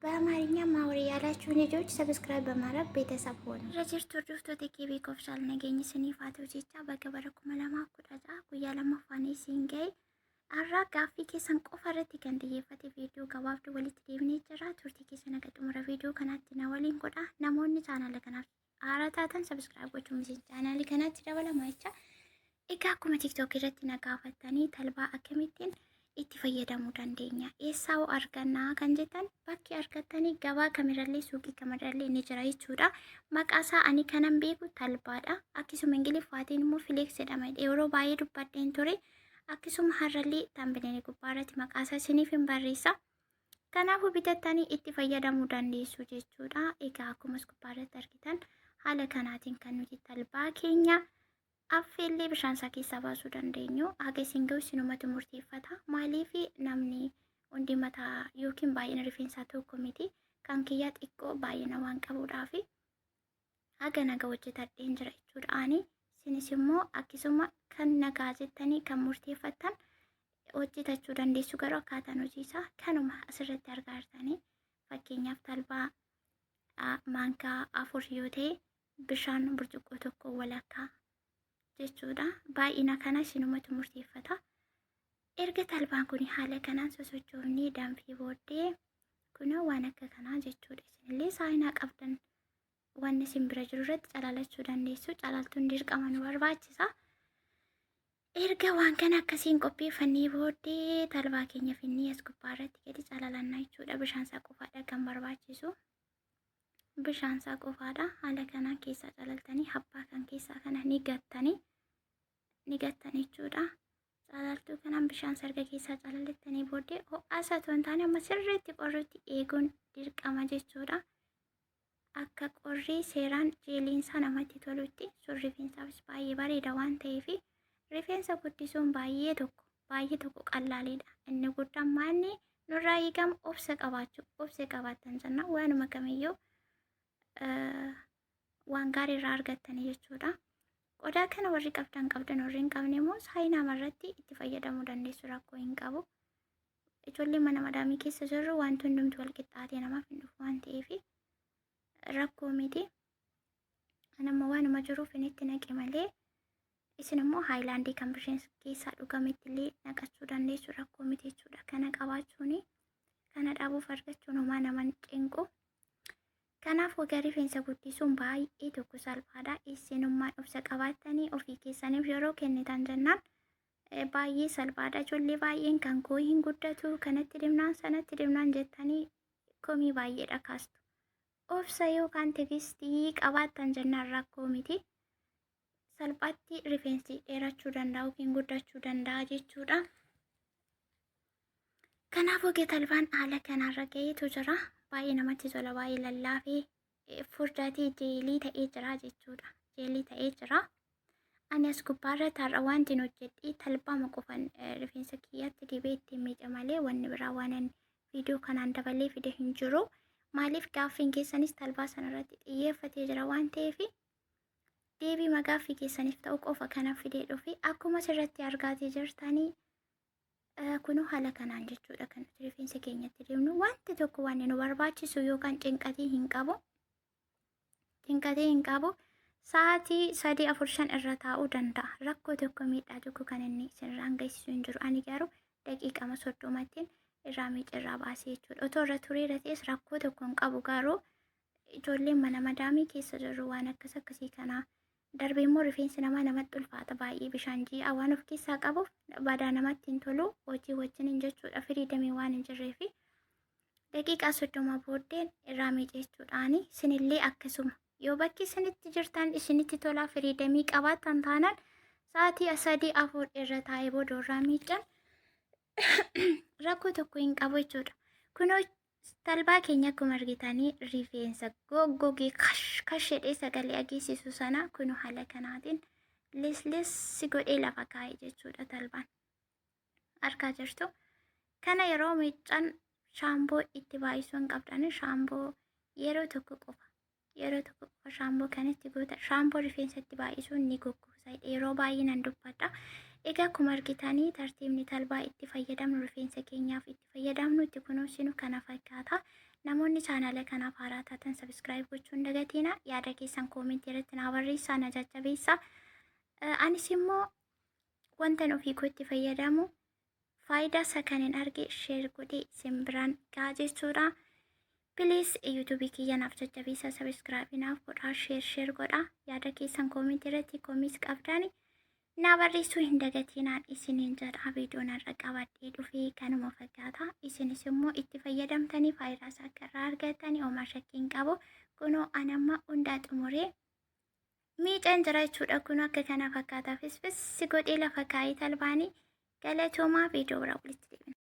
በአማርኛ ማውሪ ያላችሁ ልጆች ሰብስክራይብ በማድረግ ቤተሰብ ሆኑ። Irra jirtu hordoftoota kee beekoofsaal nageenyi isiniif haa ta'u jecha bakka bara 2016 guyyaa lammaffaan isiin ga'e har'a gaaffii keessan qofa irratti kan xiyyeeffate viidiyoo gabaabduu walitti deebinee jira. Turtii keessan akka xumura viidiyoo kanaatti na waliin godha. Namoonni chaanala kanaaf haaraa taatan subscribe gochuun miseensa chaanaalii kanaatti dabalama jecha. Egaa akkuma TikTok irratti na gaafattanii talbaa akkamittiin itti fayyadamuu dandeenya? Eessaa hoo argannaa kan jettan bakki argattanii gabaa kamirrallee suuqii kamirrallee ni jira jechuudha. Maqaa isaa ani kanan beeku talbaadha. Akkasuma Ingiliffaatiin immoo flax jedhama. Yeroo baay'ee dubbadheen ture. Akkasuma har'allee thumbnail gubbaa irratti maqaa isaa isiniif hin barreessa. Kanaafuu bitattanii itti fayyadamuu dandeessu jechuudha. Egaa akkuma gubbaa irratti argitan haala kanaatiin kan nuti talbaa keenya affeellee bishaan isaa keessaa baasuu dandeenyu. Haga isin gahu isinumatu murteeffata. Maaliif namni hundi mataa yookiin baay'ina rifeensaa tokko miti. Kan kiyyaa xiqqoo baay'ina waan qabuudhaaf haga naga hojjetadheen jira jechuudha. Ani isinis immoo akkasuma kan nagaa jettanii kan murteeffattan hojjetachuu dandeessu garuu akkaataan hojii isaa kanuma asirratti argaa jirtanii. Fakkeenyaaf talbaa maankaa 4 yoo ta'e bishaan burcuqqoo tokko walakkaa jechuudha. Baay'ina kana isinumatu murteeffata. Erga talbaan kun haala kanaan sosochoofnee danfii booddee kunoo waan akka kanaa jechuudha. Isinillee saayinaa qabdan wanni isin bira jiru irratti calalachuu dandeessu. Calaltuun dirqama nu barbaachisa. Erga waan kana akkasiin qopheeffannee booddee talbaa keenya finnee as gubbaa irratti gadi calalannaa jechuudha. Bishaan isaa qofaadha kan barbaachisu. Bishaan isaa qofaadha. Haala kanaan keessaa calaltanii habbaa kan keessaa kana ni gattanii ni gattan jechuudha. Calaltuu kanaan bishaan sarga keessaa calalettanii booddee ho'aa isaa otoo hin taane amma sirriitti qorrutti eeguun dirqama jechuudha. Akka qorrii seeraan jeeliinsaa namatti tolutti sun rifeensaafis baay'ee bareeda waan ta'eef rifeensa guddisuun baay'ee tokko baay'ee tokko qallaaliidha. Inni guddaan maanni nurraa eegamu obsa qabaachuu obsa qabaattan jenna waanuma kamiyyuu waan gaarii irraa argattanii jechuudha. Qodaa kana warri qabdan qabdan warri hin qabne immoo saayinaa irratti itti fayyadamuu dandeessu rakkoo hin qabu. Ijoollee mana madaamii keessa jirru wanti hundumti wal qixxaatee namaaf hin dhufu waan ta'eef rakkoo miti. Anamma waanuma jiruuf inni itti naqe malee isin immoo haayilaandii kan bishaan keessaa dhugametti illee naqachuu dandeessu rakkoo miti jechuudha. Kana qabaachuun kana dhabuuf argachuun homaa nama hin cinqu. Kanaaf wagaa rifeensa guddisuun baay'ee tokko salphaadha. Isinummaan obsa qabaattanii ofii keessaniif yeroo kennitan jennaan baay'ee salphaadha. Ijoollee baay'een kan koo hin guddatu kanatti dibnaan sanatti dibnaan jettanii komii baay'eedha kaastu. Obsa yookaan tigistii qabaattan jennaan rakkoo miti. Salphaatti rifeensi dheerachuu danda'a yookiin guddachuu danda'a jechuudha. Kanaaf oge talbaan haala kanarra ga'eetu jira. Baay'ee namatti tola, baay'ee lallaafee furdatee jeelii ta'ee jira jechuudha. Jeelii ta'ee jira. Ani as gubbaarratti har'a wanti hojjedhe talbaama qofan rifeensa kiyyatti dibee ittiin miice malee wanni biraa waan viidiyoo kanaan dabalee fide hin jiru. Maaliif gaaffiin keessanis talbaa sanarratti xiyyeeffatee jira waan ta'eef deebii gaaffii keessaniif ta'u qofa kana fidee dhufe akkuma asirratti argaatee jirtanii kunuu haala kanaan jechuudha kan nuti rifeensa keenyatti deemnu wanti tokko waan nu barbaachisu yookaan cinqatii hin qabu. Cinqatii hin qabu. Sa'aatii 3 4 5 irra taa'uu danda'a. Rakkoo tokko miidhaa tokko kan inni isinirraan geessisu hin jiru. Ani garuu daqiiqama 30ttiin irraa miicirraa baasee jechuudha. Otoo irra tureera ta'es rakkoo tokko hin qabu garuu ijoolleen mana madaamii keessa jirru waan akkas akkasii kanaa darbee immoo rifeensi namaa namatti ulfaata baay'ee bishaan ji'a waan of keessaa qabuuf badaa namatti hin tolu hojii wajjin jechuudha firiidamii waan hin jirreefi daqiiqaa 30 booddeen irraa miicechuudhaani isinillee akkasuma yoo bakki isinitti jirtan isinitti tolaa firiidamii qabaattan taanaan sa'aatii 3 4 irra taa'ee booda irraa miican rakkoo tokko hin qabu jechuudha. Kunoo talbaa keenya akkuma argitanii rifeensa goggogee kash kash jedhee sagalee ageessisu sana kunoo haala kanaatiin lislissi godhee lafa kaa'e jechuudha talbaan. Argaa jirtu. Kana yeroo miiccan shaamboo itti baay'isuu hin qabdan shaamboo yeroo tokko qofa. Yeroo tokko qofa shaamboo kanatti goota. Shaamboo rifeensatti baay'isuun ni goggosa. Yeroo baay'ee nan dubbadha. Egaa akkuma argitanii tartiibni talbaa itti fayyadamnu rifeensa keenyaaf itti fayyadamnu itti kunuunsinu kana fakkaata. Namoonni chaanala kanaaf haaraa taatan subscribe gochuu hin dagatina. Yaada keessan koomentii irratti naa barreessaa, na jajjabeessaa. Anis immoo wantan ofii koo itti fayyadamu faayidaa isaa kan hin arge share godhee isin biraan gahaa jechuudha. Please yuutuubii kiyya naaf jajjabeessaa, subscribe naaf godhaa, share share godhaa. Yaada keessan koomentii irratti koomiis qabdani naa barreessuu hin dagatinaan isiniin jedha. Viidiyoon har'a qabadhee dhufee kanuma fakkaata. Isinis immoo itti fayyadamtanii faayidaa isaa akka irraa argattanii homaa shakkii hin qabu. Kunoo anamma hundaa xumuree miicaan jira jechuudha. Kun akka kana fakkaata. Fisfis godhee lafa kaa'ee talbaanii. Galatoomaa, viidiyoo biraa walitti deebina.